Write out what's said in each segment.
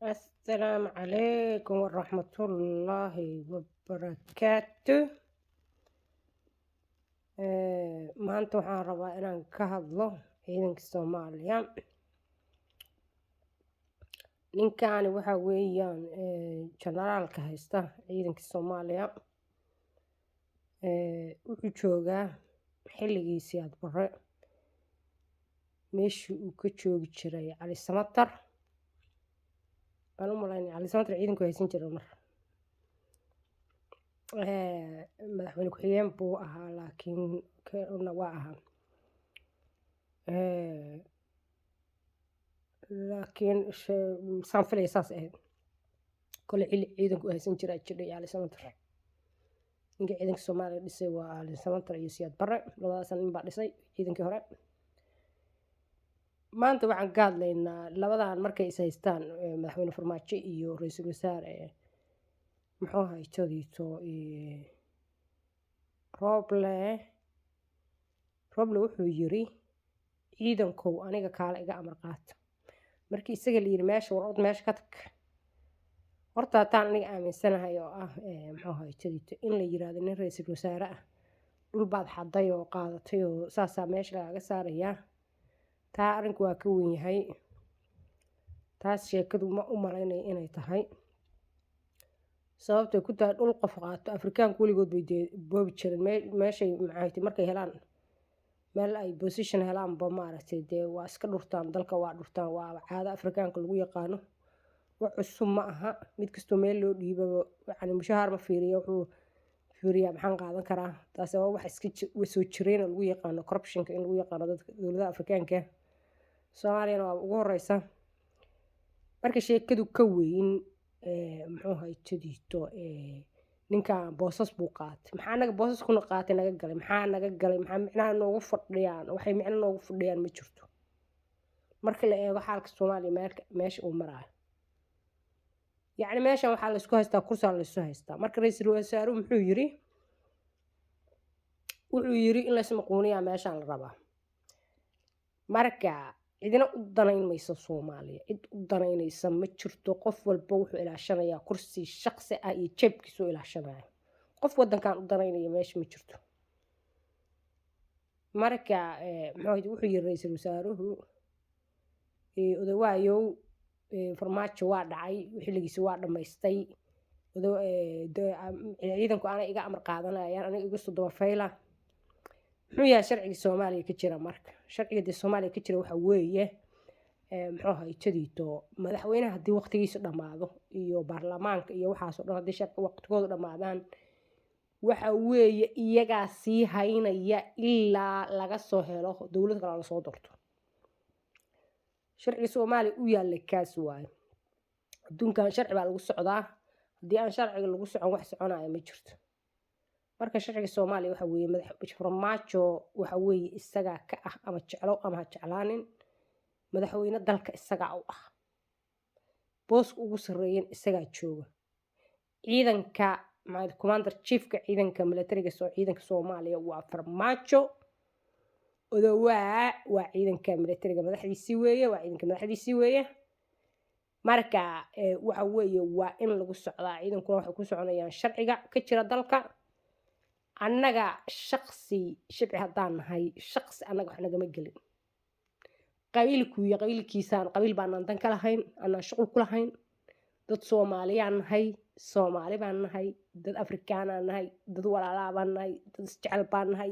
Asalaamu calaykum waraxmatullaahi wabarakaatu. Maanta waxaan rabaa inaan ka hadlo ciidanka Soomaaliya. Ninkaani waxa weeyaan generaalka haysta ciidanka Soomaaliya. Wuxuu joogaa xilligii Siyaad Barre, meeshii uu ka joogi jiray Cali Samatar baan u malaynaya. Cali Samatar ciidanku haysan jiray mar madaxweyne ku-xigeen buu ahaa, laakiin waa ahaa, laakiin saan filaya saas ahayd. Kole xilli ciidanku haysan jiraa jiray Cali Samatar. Ninka ciidanka Soomaaliya dhisay waa Cali Samatar iyo Siyaad Barre, labadaas nin baa dhisay ciidankii hore. Maanta waxaan ka hadlaynaa labadan markay is haystaan, madaxweyne Farmaajo iyo ra-iisul wasaare, muxuu ahay, jadiito Rooble. Rooble wuxuu yiri, "Ciidankow, aniga kaala iga amar qaata." Markii isaga la yiri, "Meesha war ord, meesha ka tag." Horta hataan aniga aaminsanahay oo ah, muxuu ahay, jadiito in la yiraahdo nin ra-iisul wasaare ah dhul baad xaday oo qaadatay oo saasaa meesha lagaga saarayaa, taa arrinku waa ka weyn yahay. Taas sheekadu ma u malaynaya inay tahay. Sababtay ku tahay, dhul qof qaato, Afrikaanku weligood bay dee boobi jireen. Meeshay maxay markay helaan meel ay position helaanba, maaragtay, dee waa iska dhurtaan, dalka waa dhurtaan. Waa caado Afrikaanka lagu yaqaano, wax cusub ma aha. Mid kastoo meel loo dhiibaba, yacni, mushahaar ma fiiriyo, wuxuu fiiriyaa maxaan qaadan karaa. Taasi waa wax iska soo jireen oo lagu yaqaano corruptionka, in lagu yaqaano dadka dowladaha Afrikaanka. Soomaaliyana waa ugu horeysa. Marka sheekadu ka weyn, muxuu ahay, jadiito ninkan boosas buu qaatay. Maxaa naga boosas kuna qaatay naga galay? Maxaa naga galay? Maxaa micnaha noogu fadhiyaan? Waxay micno noogu fadhiyaan ma jirto marka la eego xaalka Soomaaliya meesha uu maraayo. Yacni, meeshan waxaa laysku haystaa kursaa laysku haystaa. Marka ra-iisul wasaaruhu muxuu yiri? Wuxuu yiri in laysmaquuniyaa meeshaan la rabaa. Marka cidina u danayn mayso Soomaaliya, cid u danaynaysa ma jirto. Qof walba wuxuu ilaashanayaa kursi shaqsi ah iyo jeebkiisuu ilaashanaya. Qof wadankan u danaynaya meesha ma jirto. Marka muxuu wuxuu yiri ra-iisul wasaaruhu, odawaayow, Farmaajo waa dhacay, xilligiisi waa dhammaystay, ciidanku ana iga amar qaadanayaan, aniga iga soo dabafayla. Muxuu yahay sharciga Soomaaliya ka jira? Marka sharciga dee Soomaaliya ka jira waxa weeye, muxuu ahay, jadiito madaxweynaha haddii waqtigiisu dhammaado iyo baarlamaanka iyo waxaasoo dhan, haddii sharci waqtigoodu dhammaadaan, waxa weeye iyagaa sii haynaya ilaa laga soo helo dowlad kale lasoo doorto. Sharciga Soomaaliya u yaallay kaas waayo. Adduunkan sharci baa lagu socdaa. Haddii aan sharciga lagu socon, wax soconaya ma jirto. Marka sharciga Soomaaliya waxa weeye, madax Farmaajo waxa weeye isagaa ka ah, ama jeclow ama ha jeclaanin, madaxweyne dalka isagaa u ah, booska ugu sarreeyan isagaa jooga. Ciidanka, commander chiefka ciidanka militariga soo ciidanka Soomaaliya waa Farmaajo. Odowaa waa ciidanka militariga madaxdiisii weeye, waa ciidanka madaxdiisii weeye. Marka waxa weeye waa in lagu socdaa. Ciidankuna waxay ku soconayaan sharciga ka jira dalka. Annaga shaqsi shibci haddaan nahay, shaqsi annaga wax nagama gelin. Qabiilku iyo qabiilkiisaan, qabiil baanaan dan ka lahayn, anaan shuqul ku lahayn. Dad Soomaaliyaan nahay, Soomaali baan nahay, dad Afrikaanaan nahay, dad walaalaa baan nahay, dad isjecel baan nahay.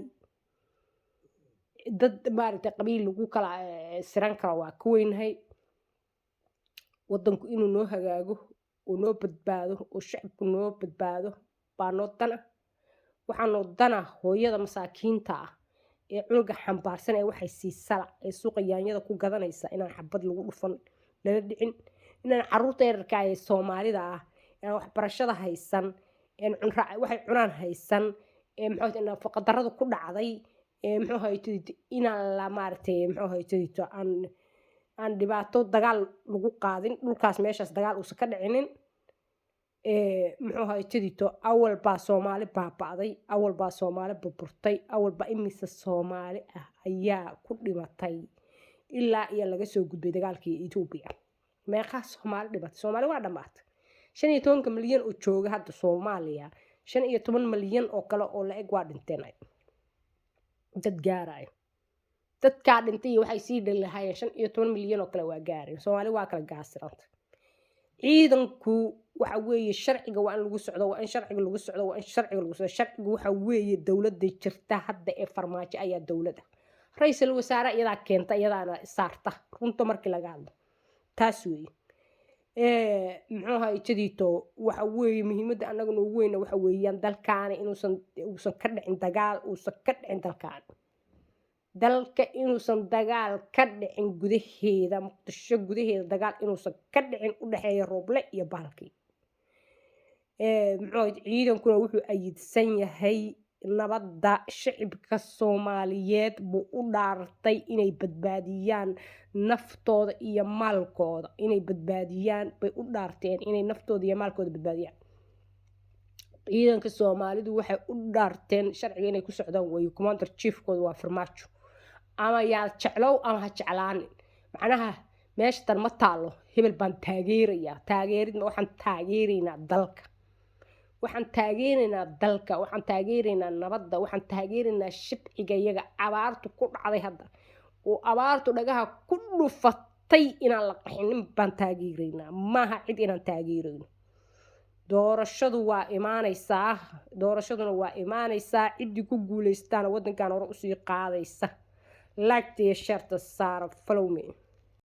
Dad, maaragtay, qabiil lagu kala siran karo waa ka weynahay. Wadanku inuu noo hagaago oo noo badbaado oo shacabku noo badbaado baa noo dana. Waxaa noo dana hooyada masaakiinta ah ee cunuga xambaarsan ee waxay siisala ee suuqa yaanyada ku gadanaysa inaan xabad lagu dhufan, lala dhicin, inaan caruurta yararka ee Soomaalida ah aan waxbarashada haysan, een waxay cunaan haysan, ee muxuu nafaqa darradu ku dhacday, ee muxuu ahay, inaan la, maaragtay, muxuu ahay, aan dhibaato dagaal lagu qaadin dhulkaas, meeshaas dagaal uusan ka dhicinin. Muxuu ahay, awal baa Soomaali baaba'day, awal baa Soomaali burburtay, awal baa imise Soomaali ah ayaa ku dhimatay ilaa iyo laga soo gudbay dagaalkii Etoobiya. Meeqaa Soomaali dhimatay? Soomaali waa dhammaatay. 15-ka milyan oo jooga hadda Soomaaliya, 15 milyan oo kale oo la eg waa dhinteen, dad gaarayo. Dadkaa dhintay iyo waxay sii dhali lahaayeen 15 milyan oo kale waa gaareen. Soomaali waa kala gaasiranta. Ciidanku waxa weeye sharciga waa in lagu socdo, waa in sharciga lagu socdo, waa in sharciga lagu socdo. Sharcigu waxa weeye dowladda jirta hadda ee Farmaajo ayaa dowladda, ra-iisul wasaare iyadaa keenta, iyadaana saarta. Runta markii laga hadlo taas weeye. Muxuu ahay jadiito? Waxa weeye muhiimadda annaga noogu weyna waxa weeyaan dalkaani inuusan uusan ka dhicin dagaal, uusan ka dhicin dalkaani, dalka inuusan dagaal ka dhicin gudaheeda, Muqdisho gudaheeda dagaal inuusan ka dhicin u dhexeeya Rooble iyo bahalkii. Muxuu ahayd, ciidankuna wuxuu ayidsan yahay nabadda shicibka Soomaaliyeed buu u dhaartay inay badbaadiyaan naftooda iyo maalkooda. Inay badbaadiyaan bay u dhaarteen, inay naftooda iyo maalkooda badbaadiyaan. Ciidanka Soomaalidu waxay u dhaarteen sharciga inay ku socdaan weeye. Commander chiefkooda waa Farmaajo, ama yaa jeclow ama ha jeclaanin. Macnaha meesha tan ma taalo hebel baan taageerayaa, taageerid. Waxaan taageeraynaa dalka, waxaan taageeraynaa dalka, waxaan taageeraynaa nabadda, waxaan taageeraynaa shibciga iyaga abaartu ku dhacday hadda oo abaartu dhagaha ku dhufatay. Inaan la qaxinin baan taageeraynaa, maaha cid inaan taageerayno. Doorashadu waa imaanaysaa, doorashaduna waa imaanaysaa. Ciddii ku guuleystaana wadankan hore usii qaadaysa. Like-ta iyo share-ta saara. Follow me.